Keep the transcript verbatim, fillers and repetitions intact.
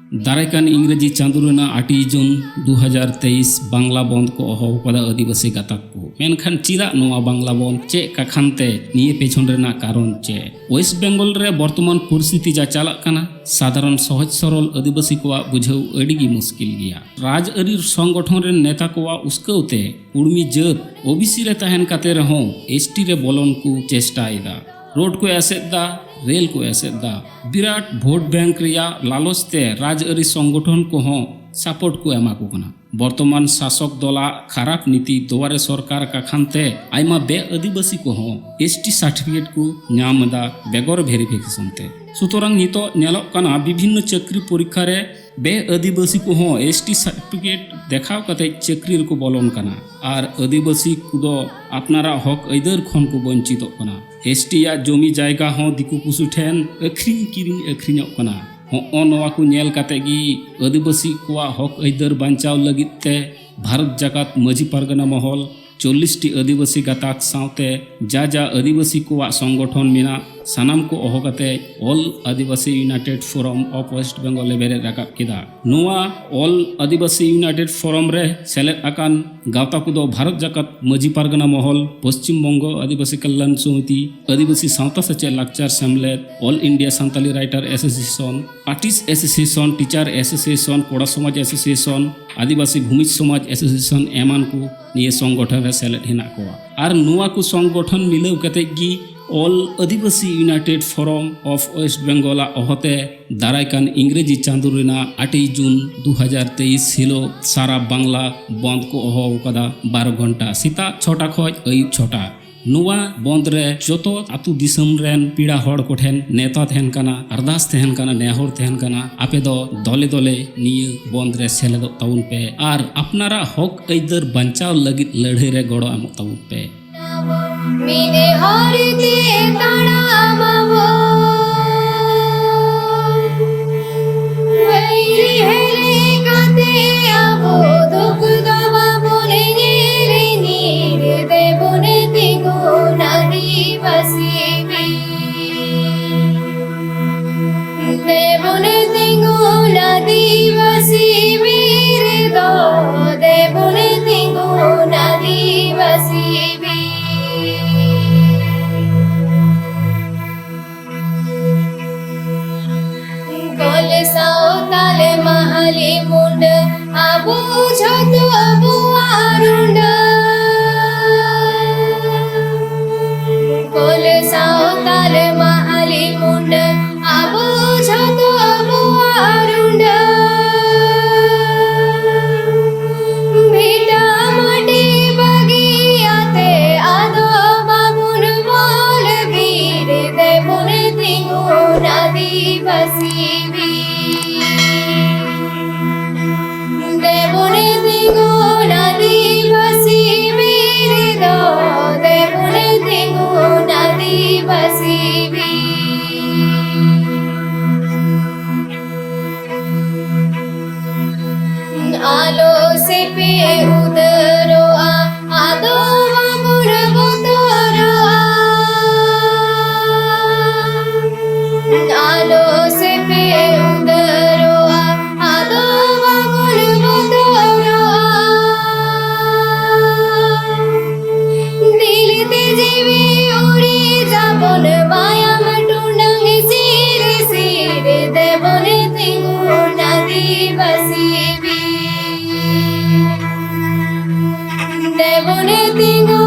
ᱫᱟᱨᱟᱭ ᱠᱟᱱ ᱤᱝᱨᱮᱡᱤ ᱪᱟᱸᱫᱳ ᱨᱮᱱᱟᱜ ᱟᱴᱮᱭ ᱡᱩᱱ ᱫᱩ ᱦᱟᱡᱟᱨ ᱛᱮᱭᱤᱥ ᱵᱟᱝᱞᱟ ᱵᱚᱱᱫᱷ ᱠᱚ ᱦᱚᱦᱚ ᱟᱠᱟᱫᱟ ᱟᱹᱫᱤᱵᱟᱹᱥᱤ ᱜᱟᱛᱟᱠ ᱠᱚ᱾ ᱢᱮᱱᱠᱷᱟᱱ ᱪᱮᱫᱟᱜ ᱱᱚᱣᱟ ᱵᱟᱝᱞᱟ ᱵᱚᱱᱫᱷ? ᱪᱮᱫ ᱠᱟᱠᱷᱟᱱ ᱛᱮ? ᱱᱤᱭᱟᱹ ᱯᱮᱪᱷᱚᱱ ᱨᱮᱱᱟᱜ ᱠᱟᱨᱚᱱ ᱪᱮᱫ? ᱳᱭᱮᱥᱴ ᱵᱮᱝᱜᱚᱞ ᱨᱮ ᱵᱚᱨᱛᱚᱢᱟᱱ ᱯᱚᱨᱤᱥᱛᱷᱤᱛᱤ ᱡᱟ ᱪᱟᱞᱟᱜ ᱠᱟᱱᱟ, ᱥᱟᱫᱷᱟᱨᱚᱱ ᱥᱚᱦᱚᱡ ᱥᱚᱨᱚᱞ ᱟᱹᱫᱤᱵᱟᱹᱥᱤ ᱠᱚᱣᱟᱜ ᱵᱩᱡᱷᱟᱹᱣ ᱟᱹᱰᱤ ᱜᱮ ᱢᱩᱥᱠᱤᱞ ᱜᱮᱭᱟ᱾ ᱨᱟᱡᱽᱟᱹᱨᱤ ᱥᱚᱝᱜᱚᱴᱷᱚᱱ ᱨᱮᱱ ᱱᱮᱛᱟ ᱠᱚᱣᱟᱜ ᱩᱥᱠᱟᱹᱣ ᱛᱮ ᱩᱲᱢᱤ ᱡᱟᱹᱛ ᱳᱵᱤᱥᱤ ᱨᱮ ᱛᱟᱦᱮᱱ ᱠᱟᱛᱮ ᱨᱮᱦᱚᱸ ᱮᱥᱴᱤ ᱨᱮ ᱵᱚᱞᱚᱱ ᱠᱚ ᱪᱮᱥᱴᱟᱭᱮᱫᱟ᱾ ᱨᱳᱰ ᱠᱚ ᱮᱥᱮᱫ ᱫᱟ, ᱨᱮᱞ ᱠᱚ ᱮᱥᱮᱫ ᱫᱟ᱾ ᱵᱤᱨᱟᱴ ᱵᱷᱳᱴ ᱵᱮᱝᱠ ᱨᱮᱭᱟᱜ ᱞᱟᱞᱚᱪ ᱛᱮ ᱨᱟᱡᱽᱟᱹᱨᱤ ᱥᱚᱝᱜᱚᱴᱷᱚᱱ ᱠᱚᱦᱚᱸ ᱥᱟᱯᱳᱨᱴ ᱠᱚ ᱮᱢᱟ ᱠᱚ ᱠᱟᱱᱟ᱾ ᱵᱚᱨᱛᱚᱢᱟᱱ ᱥᱟᱥᱚᱠ ᱫᱚᱞᱟᱜ ᱠᱷᱟᱨᱟᱯ ᱱᱤᱛᱤ ᱫᱩᱣᱟᱨᱮ ᱥᱚᱨᱠᱟᱨ ᱠᱟᱠᱷᱟᱱ ᱛᱮ ᱟᱭᱢᱟ ᱵᱮ ᱟᱹᱫᱤᱵᱟᱹᱥᱤ ᱠᱚᱦᱚᱸ ᱮᱥᱴᱤ ᱥᱟᱨᱴᱤᱯᱷᱤᱠᱮᱴ ᱠᱚ ᱧᱟᱢ ᱮᱫᱟ ᱵᱮᱜᱚᱨ ᱵᱷᱮᱨᱤᱯᱷᱤᱠᱮᱥᱚᱱ ᱛᱮ᱾ ᱥᱩᱛᱚᱨᱟᱝ ᱱᱤᱛᱚᱜ ᱧᱮᱞᱚᱜ ᱠᱟᱱᱟ ᱵᱤᱵᱷᱤᱱᱱᱚ ᱪᱟᱹᱠᱨᱤ ᱯᱚᱨᱤᱠᱠᱷᱟ ᱨᱮ ᱵᱮ ᱟᱹᱫᱤᱵᱟᱹᱥᱤ ᱠᱚᱦᱚᱸ ᱮᱥᱴᱤ ᱥᱟᱨᱴᱤᱯᱷᱤᱠᱮᱴ ᱫᱮᱠᱷᱟᱣ ᱠᱟᱛᱮ ᱪᱟᱹᱠᱨᱤ ᱨᱮᱠᱚ ᱵᱚᱞᱚᱱ ᱠᱟᱱᱟ ᱟᱨ ᱟᱹᱫᱤᱵᱟᱹᱥᱤ ᱠᱚᱫᱚ ᱟᱯᱱᱟᱨᱟᱜ ᱦᱚᱠ ᱟᱹᱭᱫᱟᱹᱨ ᱠᱷᱚᱱ ᱠᱚ ᱵᱚᱧᱪᱤᱛᱚᱜ ᱠᱟᱱᱟ᱾ ᱮᱥᱴᱤᱭᱟᱜ ᱡᱚᱢᱤ ᱡᱟᱭᱜᱟ ᱦᱚᱸ ᱫᱤᱠᱩ ᱯᱩᱥᱤ ᱴᱷᱮᱱ ᱟᱹᱠᱷᱨᱤᱧ ᱠᱤᱨᱤᱧ ᱟᱹᱠᱷᱨᱤᱧᱚᱜ ᱠᱟᱱᱟ᱾ ᱦᱚᱸᱜᱼᱚ ᱱᱚᱣᱟ ᱠᱚ ᱧᱮᱞ ᱠᱟᱛᱮ ᱜᱮ ᱟᱹᱫᱤᱵᱟᱹᱥᱤ ᱠᱚᱣᱟᱜ ᱦᱚᱠ ᱟᱹᱭᱫᱟᱹᱨ ᱵᱟᱧᱪᱟᱣ ᱞᱟᱹᱜᱤᱫ ᱛᱮ ᱵᱷᱟᱨᱚᱛ ᱡᱟᱠᱟᱛ ᱢᱟᱹᱡᱷᱤ ᱯᱟᱨᱜᱟᱱᱟ ᱢᱚᱦᱚᱞ ᱪᱚᱞᱞᱤᱥ ᱴᱤ ᱟᱹᱫᱤᱵᱟᱹᱥᱤ ᱜᱟᱛᱟᱠ ᱥᱟᱶᱛᱮ ᱡᱟ ᱡᱟ ᱟᱹᱫᱤᱵᱟᱹᱥᱤ ᱠᱚᱣᱟᱜ ᱥᱚᱝᱜᱚᱴᱷᱚᱱ ᱢᱮᱱᱟᱜ, ᱥᱟᱱᱟᱢ ᱠᱚ ᱦᱚᱦᱚ ᱠᱟᱛᱮ All Adivasi United Forum of West Bengal ᱮ ᱵᱮᱨᱮᱫ ᱨᱟᱠᱟᱵ ᱠᱮᱫᱟ᱾ ᱱᱚᱣᱟ ᱚᱞ ᱟᱹᱫᱤᱵᱟᱹᱥᱤ ᱤᱭᱩᱱᱟᱭᱴᱮᱰ ᱯᱷᱳᱨᱟᱢ ᱨᱮ ᱥᱮᱞᱮᱫ ᱟᱠᱟᱱ ᱜᱟᱶᱛᱟ ᱠᱚᱫᱚ ᱵᱷᱟᱨᱚᱛ ᱡᱟᱠᱟᱛ ᱢᱟᱹᱡᱷᱤ ᱯᱟᱨᱜᱟᱱᱟ ᱢᱚᱦᱚᱞ, ᱯᱚᱥᱪᱤᱢ ᱵᱚᱝᱜᱚ ᱟᱹᱫᱤᱵᱟᱹᱥᱤ ᱠᱟᱞᱭᱟᱱ ᱥᱚᱢᱤᱛᱤ, ᱟᱹᱫᱤᱵᱟᱹᱥᱤ ᱥᱟᱶᱛᱟ ᱥᱮᱪᱮᱫ ᱞᱟᱠᱪᱟᱨ ᱥᱮᱢᱞᱮᱫ, all India Santali writer association, artist association, teacher association, ᱠᱚᱲᱟ ᱥᱚᱢᱟᱡᱽ ᱮᱥᱳᱥᱤᱭᱮᱥᱚᱱ, ᱟᱹᱫᱤᱵᱟᱹᱥᱤ ᱵᱷᱩᱢᱤᱡᱽ ᱥᱚᱢᱟᱡᱽ ᱮᱥᱳᱥᱤᱭᱮᱥᱚᱱ ᱮᱢᱟᱱ ᱠᱚ ᱱᱤᱭᱟᱹ ᱥᱚᱝᱜᱚᱴᱷᱚᱱ ᱨᱮ ᱥᱮᱞᱮᱫ ᱦᱮᱱᱟᱜ ᱠᱚᱣᱟ᱾ ᱟᱨ ᱱᱚᱣᱟ ᱠᱚ ᱥᱚᱝᱜᱚᱴᱷᱚᱱ ᱢᱤᱞᱟᱹᱣ ᱠᱟᱛᱮ ᱜᱮ All Adivasi United Forum of West Bengal ᱟᱜ ᱦᱚᱦᱚᱛᱮ ᱫᱟᱨᱟᱭ ᱠᱟᱱ ᱤᱝᱨᱮᱡᱤ ᱪᱟᱸᱫᱳ ᱨᱮᱱᱟᱜ ᱟᱴᱮᱭ ᱡᱩᱱ ᱫᱩ ᱦᱟᱡᱟᱨ ᱛᱮᱭᱤᱥ ᱦᱤᱞᱳᱜ ᱥᱟᱨᱟ ᱵᱟᱝᱞᱟ ᱵᱚᱱᱫᱷ ᱠᱚ ᱦᱚᱦᱚ ᱟᱠᱟᱫᱟ᱾ ᱵᱟᱨᱚ ᱜᱷᱚᱱᱴᱟ, ᱥᱮᱛᱟᱜ ᱪᱷᱚᱴᱟ ᱠᱷᱚᱡ ᱟᱹᱭᱩᱵ ᱪᱷᱚᱴᱟ᱾ ᱱᱚᱣᱟ ᱵᱚᱱᱫᱷ ᱨᱮ ᱡᱚᱛᱚ ᱟᱹᱛᱩ ᱫᱤᱥᱚᱢ ᱨᱮᱱ ᱯᱮᱲᱟ ᱦᱚᱲ ᱠᱚᱴᱷᱮᱱ ᱱᱮᱣᱛᱟ ᱛᱟᱦᱮᱱ ᱠᱟᱱᱟ, ᱟᱨᱫᱟᱥ ᱛᱟᱦᱮᱱ ᱠᱟᱱᱟ, ᱱᱮᱦᱚᱨ ᱛᱟᱦᱮᱱ ᱠᱟᱱᱟ, ᱟᱯᱮ ᱫᱚ ᱫᱚᱞᱮ ᱫᱚᱞᱮ ᱱᱤᱭᱟᱹ ᱵᱚᱱᱫᱷ ᱨᱮ ᱥᱮᱞᱮᱫᱚᱜ ᱛᱟᱵᱚᱱ ᱯᱮ ᱟᱨ ᱟᱯᱱᱟᱨᱟᱜ ᱦᱚᱠ ᱟᱹᱭᱫᱟᱹᱨ ᱵᱟᱧᱪᱟᱣ ᱞᱟᱹᱜᱤᱫ ᱞᱟᱹᱲᱦᱟᱹᱭ ᱨᱮ ᱜᱚᱲᱚ ᱮᱢᱚᱜ ᱛᱟᱵᱚᱱ ᱯᱮ᱾ ᱢᱤᱫ ᱦᱚᱨ ᱛᱮ ᱛᱟᱲᱟᱢ ᱟᱵᱚᱱ᱾ ᱵᱟᱹᱭᱨᱤ ᱦᱮᱨᱮ ᱠᱟᱛᱮ ᱟᱵᱚ ᱫᱩᱠ ᱫᱚ ᱵᱟᱵᱚᱱ ᱧᱮᱞ᱾ ᱧᱤᱨ ᱛᱮᱵᱚᱱ ᱛᱤᱸᱜᱩᱱ ᱟᱹᱫᱤᱵᱟᱹᱥᱤ ᱵᱤᱨ᱾ ᱛᱮᱵᱚᱱ ᱛᱤᱸᱜᱩᱱ ᱟᱞᱚ ᱥᱮᱯᱮ ᱩᱫᱟᱹᱨᱚᱜᱼᱟ, ᱟᱫᱚ ᱵᱟᱵᱚᱱ ᱵᱚᱛᱚᱨᱚᱜᱼᱟ᱾ ᱟᱞᱚ ᱥᱮᱯᱮ ᱩᱫᱟᱹᱨᱚᱜᱼᱟ, ᱟᱫᱚ ᱵᱟᱵᱚᱱ ᱵᱚᱛᱚᱨᱚᱜᱼᱟ᱾ ᱫᱤᱞ ᱛᱮ ᱡᱤᱣᱤ ᱩᱨᱤᱡ ᱟᱵᱚᱱ ᱢᱟᱭᱟᱢ ᱴᱩᱰᱟᱹᱝ ᱥᱤᱨ ᱥᱤᱨ ᱛᱮᱵᱚᱱ ᱛᱤᱸᱜᱩᱱ ᱟᱹᱫᱤᱵᱟᱹᱥᱤ ᱵᱤᱨ᱾ ᱛᱮᱵᱚᱱ ᱛᱤᱸᱜᱩ